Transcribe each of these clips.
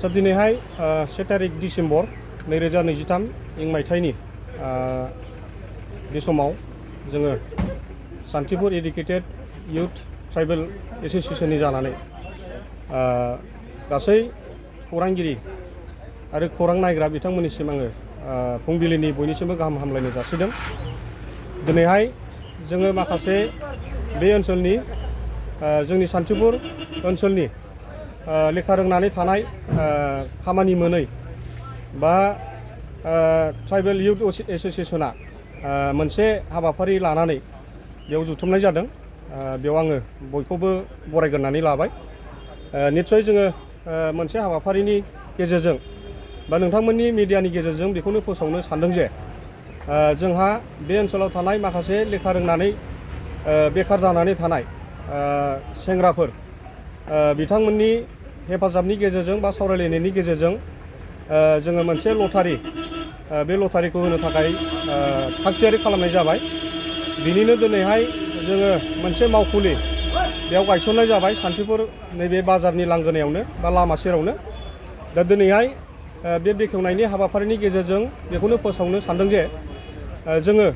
आच्चा दिनैहाय 1 तारिख डिसेम्बर 2023 इं मायथाइनि बे समाव जोङो शान्तिपुर एडुकेटेड इउथ ट्राइबेल एसोसिएशननि जानानै गासै खौरांगिरि आरो खौरां नायग्रा बिथांमोननिसिम आङो फुंबिलिनि बयनिसिमबो गाहाम हामलायनाय जासिदों। दिनैहाय जोङो माखासे बे ओनसोलनि जोंनि शान्तिपुर ओनसोलनि लेखा रोंनानै थानाय खामानि मोनै बा ट्राइबेल इउथ एसोसिएशना मोनसे हाबाफारि लानानै बेयाव जुथुमनाय जादों। बेयाव आङो बयखौबो बरायग्रोनानै लाबाय। निस्सय जोङो मोनसे हाबाफारिनि गेजेरजों बा नोंथांमोननि मिडियानि गेजेरजों बेखौनो फोसावनो सानदों जे जोंहा बे ओनसोलाव थानाय माखासे लेखा रोंनानै बेखार जानानै थानाय सेंग्राफोर बिथांमोननि हेफाजाबनि गेजेरजों बा सावरायलायनायनि गेजेरजों जोङो मोनसे लटारि बे लटारिखौ होनो थाखाय थागथियारि खालामनाय जाबाय। बिनिनो दिनैहाय जोङो मोनसे मावखुलि बेयाव गायसननाय जाबाय शान्तिपुर नैबे बाजारनि लांगोनायावनो बा लामा सेरावनो। दा दिनैहाय बे बेखेवनायनि हाबाफारिनि गेजेरजों बेखौनो फोसावनो सानदों जे जोङो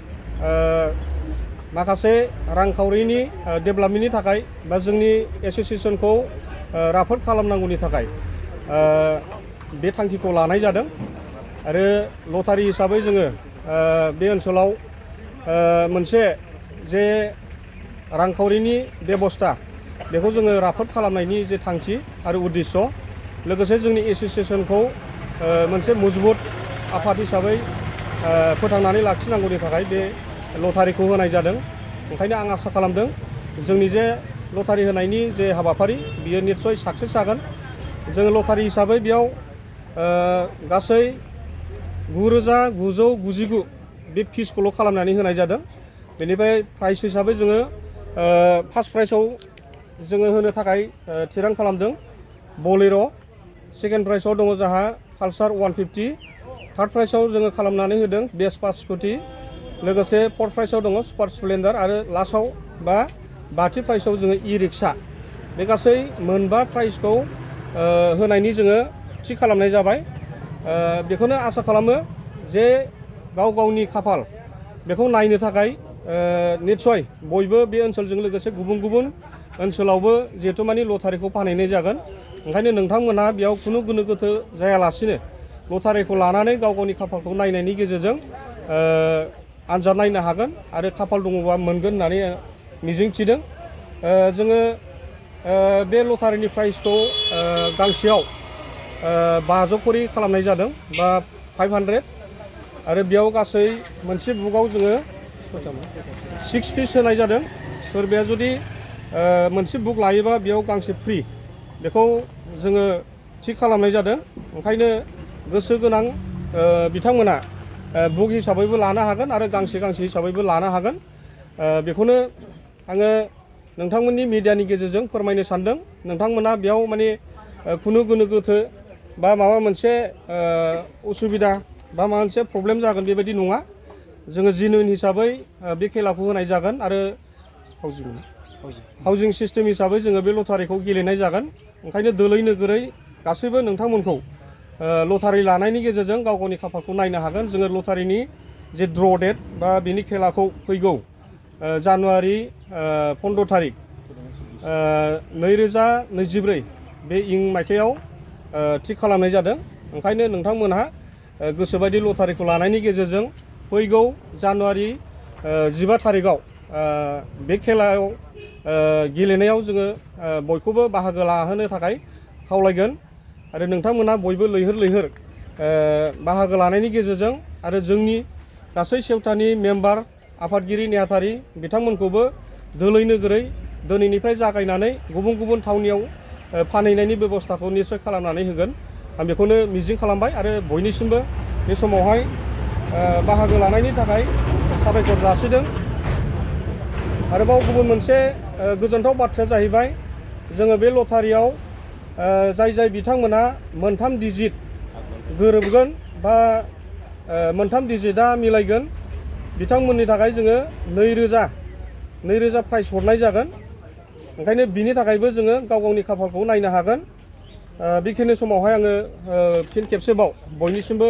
माखासे रांखावरिनि डेभेलपमेन्टनि थाखाय बा जोंनि एसोसिएशनखौ राफोद खालामनांगौनि थाखाय बे थांखिखौ लानाय जादों। आरो लटारि हिसाबै जोङो बे ओनसोलाव मोनसे जे रांखावरिनि बेबस्था बेखौ जोङो राफोद खालामनायनि जे थांखि आरो उद्देश्य, लोगोसे जोंनि एसोसिएशनखौ मोनसे मजबुत आफाद हिसाबै फोथांनानै लाखिनांगौनि थाखाय बे लटारिखौ होनाय जादों। ओंखायनो आं आसा खालामदों जोंनि जे लटारि होनायनि जे हाबाफारि बियो निस्सय साक्सेस जागोन। जोङो लटारि हिसाबै बेयाव गासै 9,999 बे फिसखौल' खालामनानै होनाय जादों। बेनिफ्राय प्राइस हिसाबै जोङो फार्स्ट प्राइजआव जोङो होनो थाखाय थिरां खालामदों बलेर', सेकेन्ड प्राइजआव दङ जोंहा पालसार 150, थार्ड प्राइजआव जोङो खालामनानै होदों भेस्पा स्कुटी, लोगोसे फर्थ प्राइजआव दङ सुपार स्प्लेन्डर, आरो लास्टआव बा बाथि प्राइजआव जोङो ई-रिक्शा। बे गासै मोनबा प्राइजखौ होनायनि जोङो थि खालामनाय जाबाय। बेखौनो आसा खालामो जे गाव गावनि खाफाल बेखौ नायनो थाखाय निस्सय बयबो बे ओनसोलजों लोगोसे गुबुन गुबुन ओनसोलावबो जिहेतु मानि लटारिखौ फानहैनाय जागोन। ओंखायनो नोंथांमोनहा बेयाव खुनु गोनो गोथो जायालासिनो लटारिखौ लानानै गाव गावनि खाफालखौ नायनायनि गेजेरजों आनजाद नायनो हागोन आरो खाफाल दङबा मोनगोन होननानै मिजिंथिदों। जोङो बे लटारिनि प्राइसखौ गांसेयाव 500 करि खालामनाय जादों बा 500, आरो बेयाव गासै मोनसे बुकआव जोङो 6 पिस होनाय जादों। सोरबाया जुदि मोनसे बुक लायोबा बेयाव गांसे फ्रि, बेखौ जोङो थि खालामनाय जादों। ओंखायनो गोसो गोनां बिथांमोना बुक हिसाबैबो लानो हागोन आरो गांसे गांसे हिसाबैबो लानो हागोन। बेखौनो आङो नोंथांमोननि मिडियानि गेजेरजों फोरमायनो सानदों। नोंथांमोना बेयाव माने खुनु गोनो गोथो बा माबा मोनसे उसुबिदा बा माबा मोनसे प्रब्लेम जागोन बेबायदि नङा। जोङो जेनुइन हिसाबै बे खेलाखौ होनाय जागोन आरो हाउजिं सिस्टेम हिसाबै जोङो बे लटारिखौ गेलेनाय जागोन। ओंखायनो दोलै नोगोरै गासैबो नोंथांमोनखौ लटारि लानायनि गेजेरजों गाव गावनि खाफालखौ नायनो हागोन। जोङो लटारिनि जे ड्र डेट बा बेनि खेलाखौ फैगौ जानुवारि 15 तारिख 2024 बे इं मायथाइयाव थि खालामनाय जादों। ओंखायनो नोंथांमोनहा गोसोबायदि लटारिखौ लानायनि गेजेरजों फैगौ जानुवारि 15 तारिखआव बे खेलायाव गेलेनायाव जोङो बयखौबो बाहागो लाहोनो थाखाय खावलायगोन। आरो नोंथांमोना बयबो लैहोर लैहोर बाहागो लानायनि गेजेरजों आरो जोंनि गासै सेवटानि मेम्बार, आफादगिरि, नेहाथारि बिथांमोनखौबो दोलै नोगोरै दिनैनिफ्राय जागायनानै गुबुन गुबुन थावनियाव फानहैनायनि बेबस्थाखौ निस्सय खालामनानै होगोन। आं बेखौनो मिजिं खालामबाय आरो बयनिसिमबो बे समावहाय बाहागो लानायनि थाखाय साबायखर जासिदों। आरोबाव गुबुन मोनसे गोजोनथाव बाथ्राया जाहैबाय जोङो बे लटारियाव जाय जाय बिथांमोना मोनथाम डिजिट गोरोबगोन बा मोनथाम डिजिटआ मिलायगोन बिथांमोननि थाखाय जोङो 2,000 प्राइज हरनाय जागोन। ओंखायनो बिनि थाखायबो जोङो गाव गावनि खाफालखौ नायनो हागोन। बेखिनि समावहाय आङो फिन खेबसेबाव बयनिसिमबो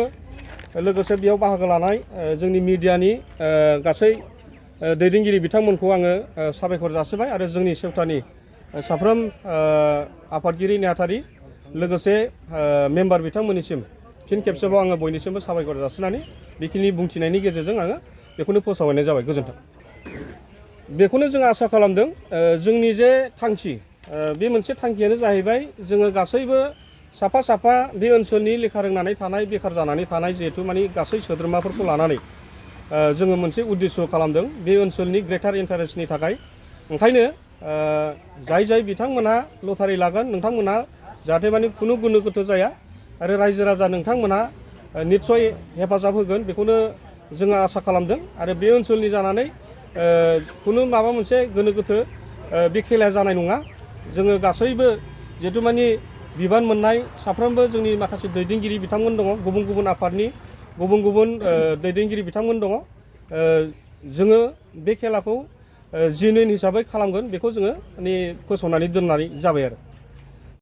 लोगोसे बेयाव बाहागो लानाय जोंनि मिडियानि गासै दैदेनगिरि बिथांमोनखौ आङो साबायखर जासिबाय आरो जोंनि सेवटानि साफ्रोम आफादगिरि नेहाथारि लोगोसे मेम्बार बिथांमोननिसिम फिन खेबसेबाव आङो बयनिसिमबो साबायखर जासिनानै बेखिनि बुंथिनायनि गेजेरजों आङो बेखौनो फोसावनाय जाबाय। गोजोन्थों। बेखौनो जों आसा खालामदों जोंनि जे थांखि बे मोनसे थांखियानो जाहैबाय जोङो गासैबो साफा साफा बे ओनसोलनि लेखा रोंनानै थानाय बेखार जानानै थानाय जिहेथु माने गासै सोद्रोमाफोरखौ लानानै जोङो मोनसे उद्देश्य खालामदों बे ओनसोलनि ग्रेटार इन्टारेस्टनि थाखाय। ओंखायनो जाय बिथांमोनहा लटारि लागोन नोंथांमोनहा जाहाथे माने खुनु गोनो गोथो जाया आरो रायजो राजा नोंथांमोनहा निस्सय हेफाजाब होगोन बेखौनो जोङो आसा खालामदों आरो बे ओनसोलनि जानानै खुनु माबा मोनसे गोनो गोथो बे खेलाया जानाय नङा। जोङो गासैबो जिहेतु माने बिबान मोननाय साफ्रोमबो जोंनि माखासे दैदेनगिरि बिथांमोन दङ, गुबुन गुबुन आफादनि गुबुन गुबुन दैदेनगिरि बिथांमोन दङ। जोङो बे खेलाखौ जेनुइन हिसाबै खालामगोन बेखौ जोङो माने फोसावनानै दोननाय जाबाय आरो।